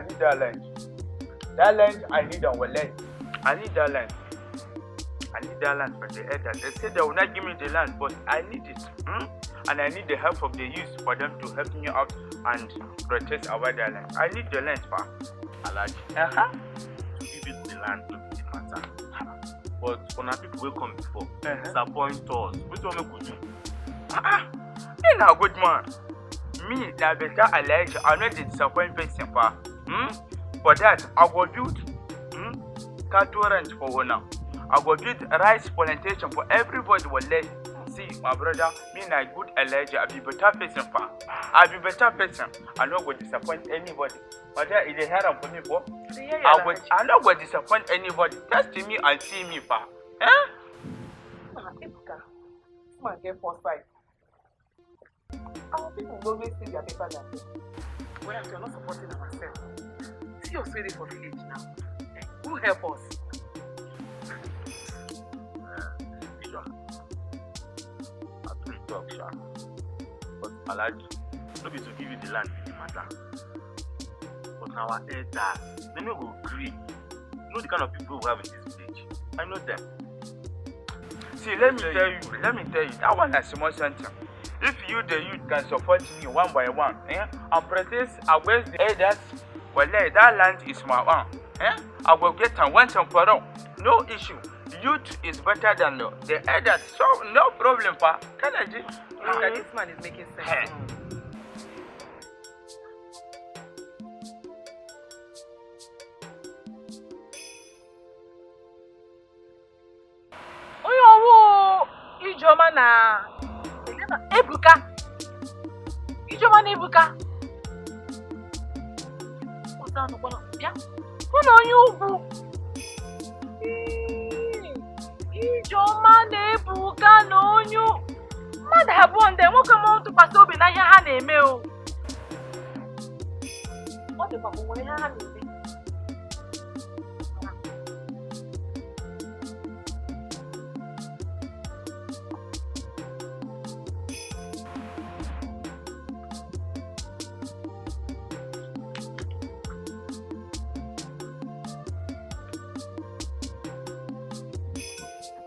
need that land. That land I need am wallahi. I need that land. I need that land for the elders. They say they will not give me the land, but I need it. Hmm? And I need the help of the youth for them to help me out and protest about that land. I need the land, fa. Alhaji, Uh-huh. to give you the land no be the matter. But una people wey come before Uh-huh. disappoint us. Wetin wan make we do? Ah, me na good man. Me na better Alhaji. I no dey disappoint person fa. Hmm? For that, I go build cattle ranch for una. I go build rice plantation for everybody wallahi. See, my brother, me na good Alhaji. I be better person fa. I be better person. I no go disappoint anybody. But that is a hear am for me for. I go, I no go disappoint anybody. Test me and see me fa. Eh? Ah, Ebuka, this man get foresight. Our people go always say they are better than them. Whereas we are not supporting ourselves. See us wey dey for village now. Eh, who help us? Ijeoma, I true talk sha. But Alhaji, no be to give you the land be the matter. But na our elders, dem no go gree. You know the kind of people we have in this village. I know them. See, let me tell you, let me tell you, that one na small something. If you, the youth, can support me one by one, eh, and protest against the elders, wallahi, that land is my own. Eh? I will get am once and for all. No issue. Youth is better than the elders, so no problem, fa. Can I just? Ebuka, this man is making sense. Onye ọwụ Ijeọma na Ebuka. Ijeọma na Ebuka. Ọzọ anụkwana bịa. Hụ na onye ugwu. Ee, Ijeọma na Ebuka na onye mmadụ abụọ ndị nwoke m tụkwasị obi na ihe ha na-eme o. Ọ dịkwa ka o nwere ihe ha na-eme.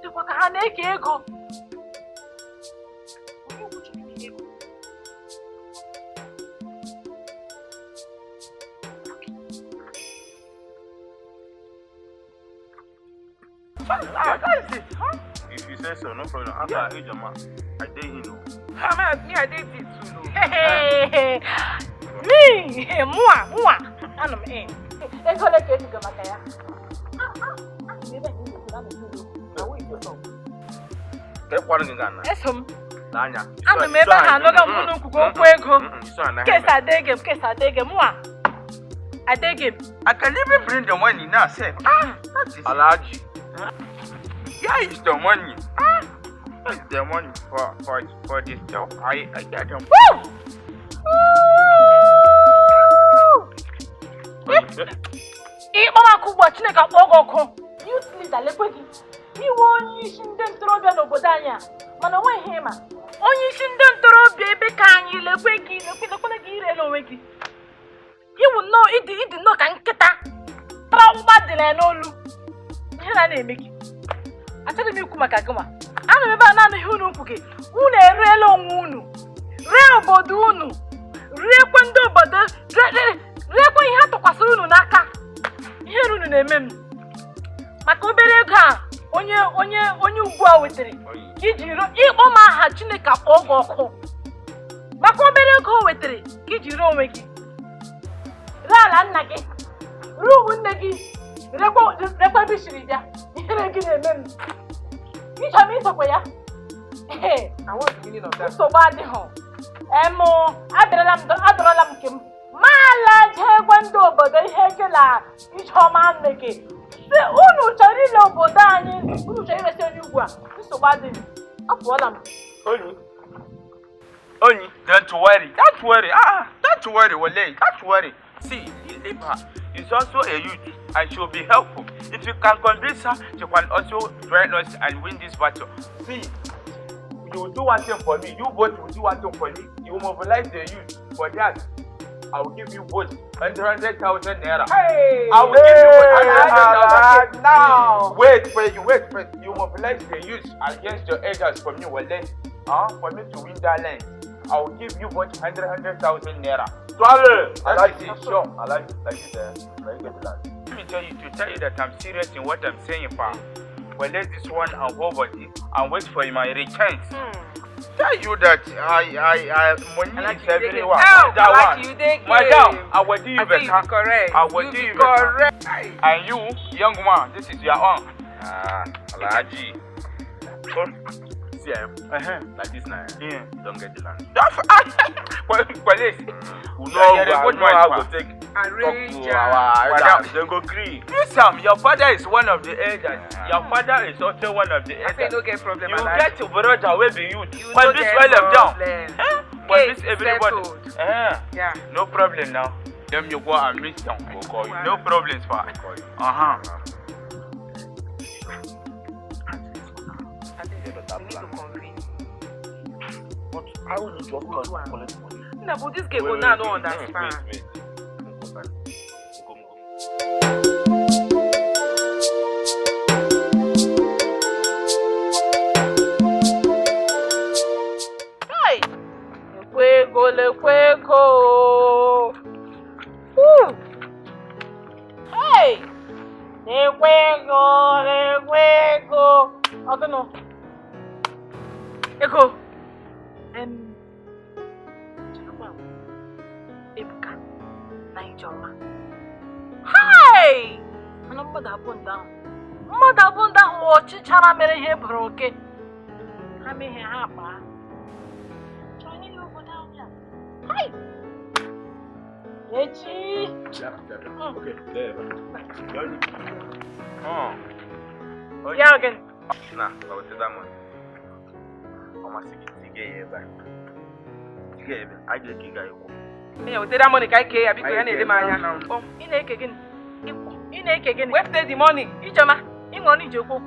Dịkwa ka ha na-eke ego. Onye ugwu chọrọ ike ego. Ah, that's it. Huh? If you say so, no problem. After Ijeoma, I dey in o. Ah, me, I dey there too, no. Hey, me, mụa, mụa, anọ m in. Ego ole ka ejigo maka ya? Ah, ah, ebe a na-ekwu na na-ekwu. Na who is your son? Ka ị kwara gị gaa na. Eso m. N'anya. Anọ m ebe ahụ anọga m unu nkwukwu okwu ego. Kesa adege m, kesa adege m, mụa. Adege m. I can even bring the money now, sef. Ah, that is it. Alhaji. Here is the money. Ah, here is the money for this job. I get them. Woo! Ịkpọ m aka ugbu a, Chineke akpọọ gị ọkụ. Youth leader, lekwe gị. Iwe onye isi ndị ntorobịa n'obodo anyị a, mana o nweghị ihe ịma. Onye isi ndị ntorobịa ebe ka anyị lekwe gị, lekwe lekwene gị irela onwe gị. Iwu nnọọ ịdị ịdị nnọọ ka nkịta tara mgba dị na ya n'olu. Ihe na na-eme gị. Achọghị m ikwu maka gị nwa. Anọ m ebe a naanị ihe unu nkwu gị. Unu ereela onwe unu. Ree obodo unu. Riekwe ndị obodo riekwe ihe a tụkwasịrị unu n'aka. Ihere unu na-eme m. Maka obere ego a onye onye onye ugwu a wetara ka iji ịkpọ m aha Chineke akpọọ gị ọkụ. Maka obere ego o wetara ka iji ree onwe gị. Ree ala nna gị, ree ụmụnne gị, rekwa ebe i siri bịa. Ihere gị na-eme m. Ịchọ m isokwa ya. Ee, And what's the meaning of that? nsogbu adịghị. Em, abịarala m adọrọla m nke m. Ma ala jee gwa ndị obodo ihe gị na Ijeọma nne gị. Sị unu chọrọ ile obodo anyị, unu chọrọ iresi onye ugwu a, nsogbu adịghị. Apụọla m. Onyi. Onyi, don't worry, don't worry. Ah, don't worry, wallahi, don't worry. See, leave her. She's also a youth and she'll be helpful. If you can convince her, she can also join us and win this battle. See, you will do one thing for me. You both will do one thing for me. You will mobilize the youth for that. I will give you both 100,000 naira. Hey! I will give you both 100,000. Now. Wait for you, wait for you. Mobilize the youth against your elders for me, well, for me to win that land. I will give you both 100,000 naira. Swallow. That is it, sure. I like it. Like it there. Like it the land. Let me tell you to tell you that I'm serious in what I'm saying, pa. Well, let this one and hold body and wait for my returns. Tell you that I money is everywhere. Oh, That I like one. you dey game. Madam, I will do you I say you better. be correct. I will You do be you better. correct. And you, young man, this is your own. Ah, Alhaji. See, like this now, Yeah. you don't get the land. That's police. We know, Yeah, yeah, we good know how man, to take Arrange talk to am. our Madam. elders. They go gree. You Sam, your father is one of the elders. Yeah. Your father is also one of the I say elders. you no get problem, You Alhaji. get your brother wey be youth. You no Convince get all of them. problem. Eh? Convince Case everybody. settled. Eh? Yeah. No problem now. Then you go and meet them. Go call you. No problems, pa. Go call you. Uh-huh. I think Get better we need to plan. convince. But how will you just collect money? Nna, but this girl go now no understand. Wait, wait. Go, go. Hey! Lekwa ego, lekwa ego. Woo! Hey! Lekwa ego, lekwa ego. Ọ gịnụ? Ego. Cherekwa o. Ebuka na Ijeọma. Hey! Mana mmadụ abụọ ndị ahụ. Mmadụ abụọ ndị ahụ wụ ọchịchara mere ihe bụrụ oke. Ha mee ihe ha akpaa. Chọrọ ihe obodo anyị a. Hai! Echi! Okay, there. Oh. Ya gịnị? Nah, I will take that money. Ọmasị gị tiga ya ebe a. Tiga ya ebe a. Anyị ga-eke gị ịkwụ. Nne, weta that money ka anyị kee ya biko ya na-ele m anya. Oh, Ị na-eke gịnị? Ị na-eke gịnị? wepụta the money. Ijeọma, ị ṅụrụ ije ekwu okwu.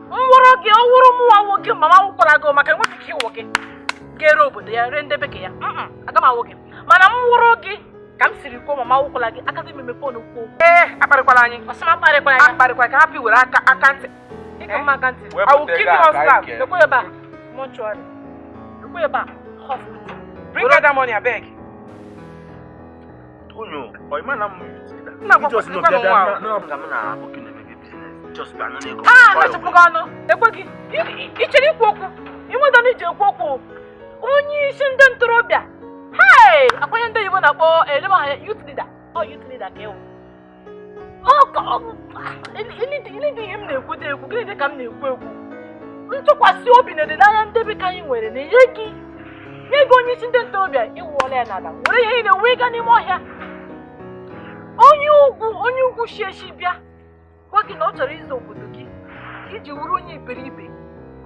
M wụrụ gị, ọ wụrụ mụnwa wụ gị, mama wụkwara gị maka enweghị ike ịwụ gị. Ga-ere obodo ya, ree ndebe ka ya. Aga m awụ gị. Mana m wụrụ gị ka m siri kwuo mama wụkwara gị, akaghị m emepe ọnụ kwuo okwu. Ee, akparịkwala anyị. Ọsị m akparịkwara ya. Akparịkwala ka hapụ iwere aka aka ntị. Ịka mma aka ntị. I will give you one slap. Lekwa ebe a, mortuary. Lekwa ebe a, hospital. Bring out that money, abeg. Onyo, ọ ịma na m youth leader. Nna, You just know gwakwa bịa nwa bịa o. na nga m na aboki na-emege business. Just bịa nụ n'ego. Ah, mechapụ gị ọnụ. Ekwe gị. Ị chere ikwu okwu. Ị nwedọ na iji ekwu okwu. Onye isi ndị ntorobịa. Hey! Akwanye ndị oyibo na-akpọ elebe aha ya youth leader. Ọ youth leader ka ịwụ. Ọ ka ọ ilidi ihe m na-ekwu dị ekwu. Gịnị dị ka m na-ekwu ekwu? Ntụkwasị obi na olileanya ndị be ka anyị nwere na-enye gị. Nye gị onye isi ndị ntorobịa ịwụọla ya n'ala. Were ihe niile wee gaa n'ime ọhịa. Onye ugwu shi eshi bịa. Gwa gị na ọ chọrọ ịzụ obodo gị iji wuru onye iberibe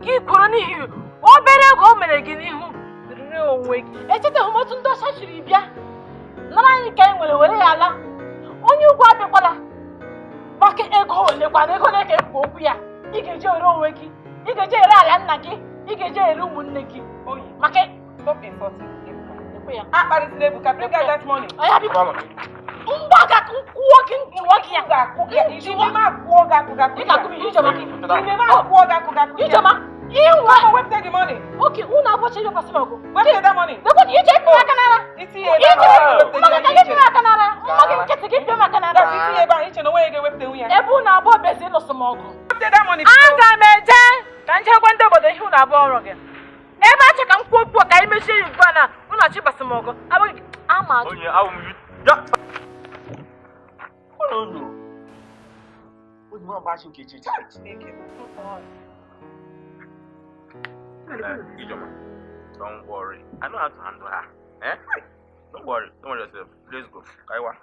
gị kwuru n'ihi obere ego o mere gị n'ihu rere onwe gị. Echetaghị m otu ndị ọcha chiri bịa nara anyị ka anyị nwere were ya ala. Onye ugwu abịakwala maka ego olekwana ego ole ka ekwu okwu ya. Ị ga-eji ere onwe gị, ị ga-eji ere ala nna gị, ị ga-eji ere ụmụnne gị. Oyi, Maka stop insulting Ebuka. ekwe ya. Akparịsịla Ebuka, bring out that money. Ọya biko, mgbaga kwụọ gị njụọ gị ya. M ga-akwụ gị. Ime m akwụọ gị akwụ gị akwụ Ị ga-akwụ m ihe Ijeọma. Ime m akwụọ gị akwụ gị akwụ gị. Ijeọma, ịnwa Come on, wepụta the money. oke unu abụọcha ịbịakwasị m ọgụ. Wepụta that money. Lekwa gị ije pịa aka n'ara. Itinye ebe ahụ, Ije wepụta mma ya gị ka gị iche. pịa aka n'ara. Mma gị nkịtị gị pịa m aka n'ara. That's itinye ebe ahụ iche na onwe ya ga-ewepụta nwunye ya. Ebe unu abụọ bịazi ịlụsọ m ọgụ. Wepụta that money. Aga m eje ka m jee gwa ndị obodo ihe unu abụọ ọrụ gị. Ebe achọ ka m kwuo okwu a ka anyị mechie ya ugbu a na unu achịbasị m ọgụ. Abụghị ama atụ. Onye awụ m youth. Ya. Onyo. Onye nwa mgbachi nke echi. Chineke. Ijeọma, don't worry. I know how to handle her. Eh? Don't worry. Don't worry yourself. Let's go. Kaiwa.